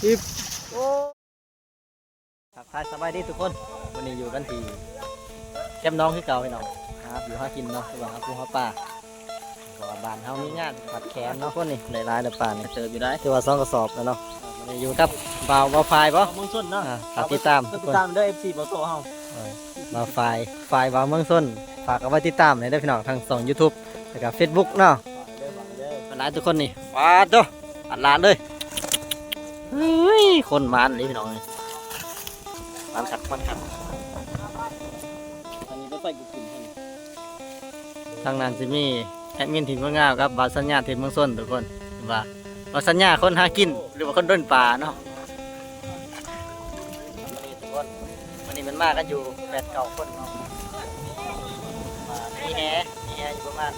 ໂອ້ ທັກທາຍສະບາຍດີທຸກຄົນ, ວັນນີ້ຢູ່ກັນທີ່ແຄມໜອງຄືເກົ່າພີ່ນ້ອງ, ຫາຢູ່ຫາກິນເນາະ ຫຼືວ່າຫາປູຫາປາ, ເພາະວ່າບ້ານເຮົາມີງານຂອດແຂນເນາະ. ຄົນນີ້ໄດ້ຫຼາຍແລ້ວປານີ້ ເຕີບຢູ່ໄດ໋ ຖືວ່າສອງກະສອບແລ້ວເນາະ. ມື້ນີ້ຢູ່ກັບບ່າວ ບ່າວຝ້າຍບໍ? ບ່າວເມືອງຊົນເນາະ. ອ່າ ຝາກຕິດຕາມ ຝາກຕິດຕາມເດີ ເອັຟຊີ ບ່າວໂຕເຮົາ. ເອີ ບ່າວຝ້າຍ ຝ້າຍບ່າວເມືອງຊົນ, ຝາກເອົາໄວ້ຕິດຕາມໃຫ້ເດີພີ່ນ້ອງ ທາງຊ່ອງຢູທູບ ແລ້ວກະເຟສບຸກເນາະ. ເດີ ຝາກເດີ ຫຼາຍທຸກຄົນນີ້. ປາດໂທ້ ອັດຫຼາດເລີຍ. ເຮີ້ຍ ຄົນມານເດ້ພີ່ນ້ອງເອີຍ, ມານຄັກ ມານຄັກ. ອັນນີ້ລົດໄຟກູຂຶ້ນ. ທາງນັ້ນຊິມີແອດມິນທີມງາມກັບບ່າວສັນຍາທີມເມືອງຊົນທຸກຄົນ, ວ່າບ່າວສັນຍາຄົນຫາກິນ ຫຼືວ່າຄົນດົນປາເນາະ. ມື້ນີ້ທຸກຄົນ ມື້ນີ້ມັນມາກັນຢູ່ແປດເກົ້າຄົນເນາະ, ມີແຫ ມີແຫຢູ່ປະມານ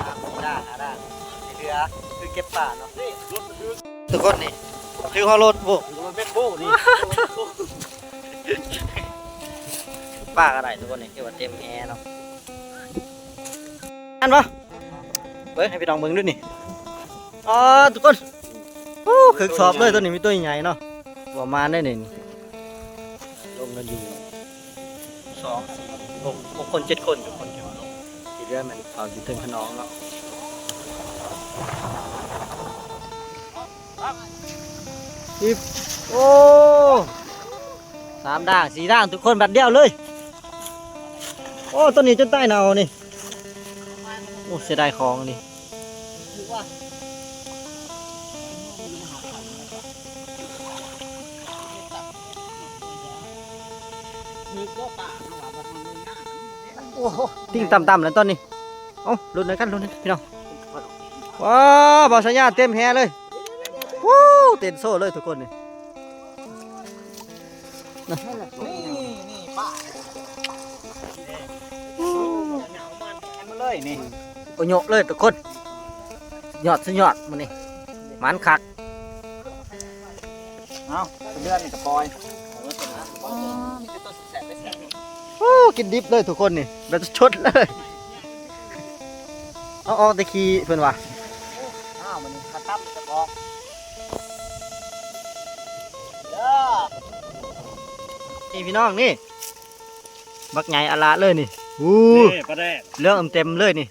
ສາມສີ່ດ້ານ ຫ້າດ້ານ, ທີ່ເຫຼືອຄືເກັບປາເນາະ. ທຸກຄົນນີ້ ຖືຮອດລົດໂບກ ລົດແບັກໂບນີ້ ປາກໍໄດ້ທຸກຄົນນີ້ ຖືວ່າເຕັມແຫເນາະ. ອັນບໍ່ ເບິ່ງໃຫ້ພີ່ນ້ອງເບິ່ງດູນີ້. ອໍ ທຸກຄົນ ໂອ້ ຄຶກຊອບເລີຍ. ໂຕນີ້ມີໂຕໃຫຍ່ເນາະ, ປະມານໄດ້ນີ້ ລົງກັນຢູ່ສອງ ສີ່ ຫົກ ຫົກຄົນ ເຈັດຄົນ ທຸກຄົນ ທີ່ເຫຼືອແມ່ນເຂົາຢູ່ເທິງຂະໜອງເນາະ. ໂອ້ ສາມດ້ານ ສີ່ດ້ານ ທຸກຄົນ ບັດດຽວເລີຍ. ໂອ້ ໂຕນີ້ຈົນຕາຍເນົ່ານີ້. ໂອ້ ເສຍດາຍຂອງນີ້. ໂອ້ໂຫ ຕິ່ງຕ່ຳໆ ແລ້ວຕອນນີ້. ເອົ້າ ລຸ້ນນຳກັນ ລຸ້ນນຳກັນພີ່ນ້ອງ. ວ້າວ ບ່າວສັນຍາເຕັມແຫເລີຍ. ວູ້ ເຕັ້ນໂຊເລີຍທຸກຄົນນີ້. ນີ້ ນີ້ ນີ້ປາ ນີ້ ມາເລີຍນີ້. ໂອ້ ໂຍກເລີຍທຸກຄົນ, ຍອດ ສຸດຍອດມື້ນີ້ ໝານຄັກ. ເອົາ ເດືອນນີ້ກະປ່ອຍ. ໂອ້ ກິນດິບເລີຍທຸກຄົນນີ້ ແບບສົດໆ ເລີຍ. ເອົາອອກແຕ່ຂີ້ເພິ່ນວ່າ. ອ້າວ ມື້ນີ້ຂ້າຕັ້ມຈະອອກເດີ. ນີ້ພີ່ນ້ອງນີ້ ບັກໃຫຍ່ອະຫຼາເລີຍນີ້. ໂອ້ ນີ້ປາແດກ ເຫຼືອງເຕັມເລີຍນີ້.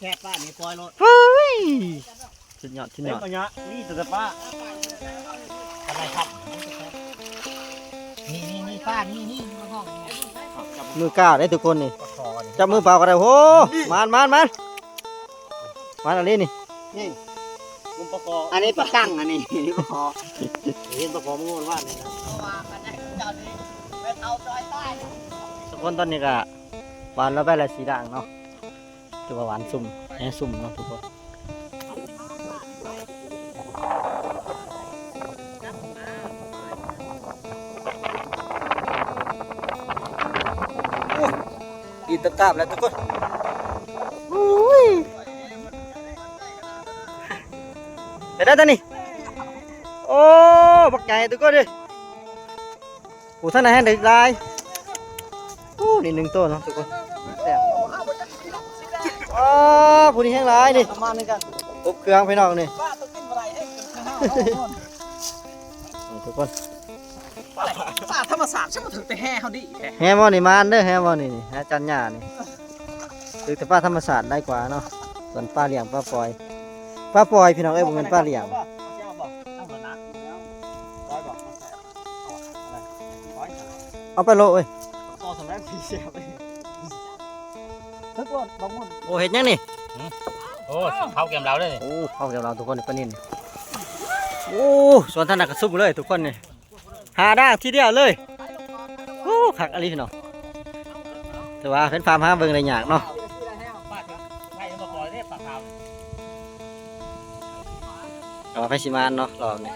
ແຊບປານນີ້ປ່ອຍໂລດ. ເຮີ້ຍ ສຸດຍອດ ສຸດຍອດ. ເຕັມບັກໃຫຍ່ນີ້ ແຕ່ປາ ປາໄດ້ຄັບ. ນີ້ ນີ້ ນີ້ປາ ນີ້ ນີ້ ມາຫ້ອງ. ມືກ້າເດ້ທຸກຄົນນີ້ ປາຄໍນີ້ ຈັບມືເປົ່າກໍໄດ້. ໂອ້ ນີ້ ມານ ມານ ມານ. ມາອັນນີ້ນີ້ ນີ້ກຸມປາຄໍ ອັນນີ້ປາກັງ ອັນນີ້ປາຄໍ. ເຫັນປາຄໍມື້ວານນີ້ນະ. ທຸກຄົນ ຕອນນີ້ກະຫວ່ານລາວໄປລະສີ່ດ່າງເນາະ, ຖືວ່າຫວ່ານຊຸ່ມ ແຫຊຸ່ມເນາະທຸກຄົນ. ໂອ້ ອີກຕາມໆ ແລ້ວທຸກຄົນ. ອຸ້ຍ ເປັນໄດ້ຕານີ້. ໂອ້ ບັກໃຫຍ່ທຸກຄົນເອີຍ. ໂອ້ ທາງໃນແຮງໄດ້ຫຼາຍ. ໂອ້ ນີ້ໜຶ່ງໂຕເນາະທຸກຄົນ. ອ້າ ຜູ້ນີ້ແຮງຫຼາຍນີ້ ປະມານນີ້ກັນ ຄົບເຄື່ອງພີ່ນ້ອງນີ້. ນີ້ທຸກຄົນ ປາ ປາທຳມະຊາດ ຊ່າງມັນຖືກແຕ່ແຫເຮົາດີແທ້. ແຫບໍ່ນີ້ມານເດີ, ແຫບໍ່ນີ້ ແຫຈັນຫຍ້ານີ້ ຖືກແຕ່ປາທຳມະຊາດຫຼາຍກວ່າເນາະ. ສ່ວນປາລ້ຽງ ປາປ່ອຍ ປາປ່ອຍພີ່ນ້ອງເອີຍ ບໍ່ແມ່ນປາລ້ຽງ. ເອົາໄປໂລດເອີຍ. ໂອ້ ເຮັດຫຍັງນີ້? ໂອ້ ເຜົາແກ້ມເຫຼົ້າເລີຍນີ້. ໂອ້ ເຜົາແກ້ມເຫຼົ້າທຸກຄົນນີ້ ປານິນ. ໂອ້ ສວນທາງນັ້ນກະສຸມເລີຍທຸກຄົນນີ້ ຫ້າດາງທີດຽວເລີຍ. ໂອ້ ຄັກອີ່ຫຼີພີ່ນ້ອງ. ແຕ່ວ່າເປັນຟາມຫາເບິ່ງໄດ້ຍາກເນາະ. ແຕ່ວ່າໃຜຊິມານເນາະ ລອບນີ້.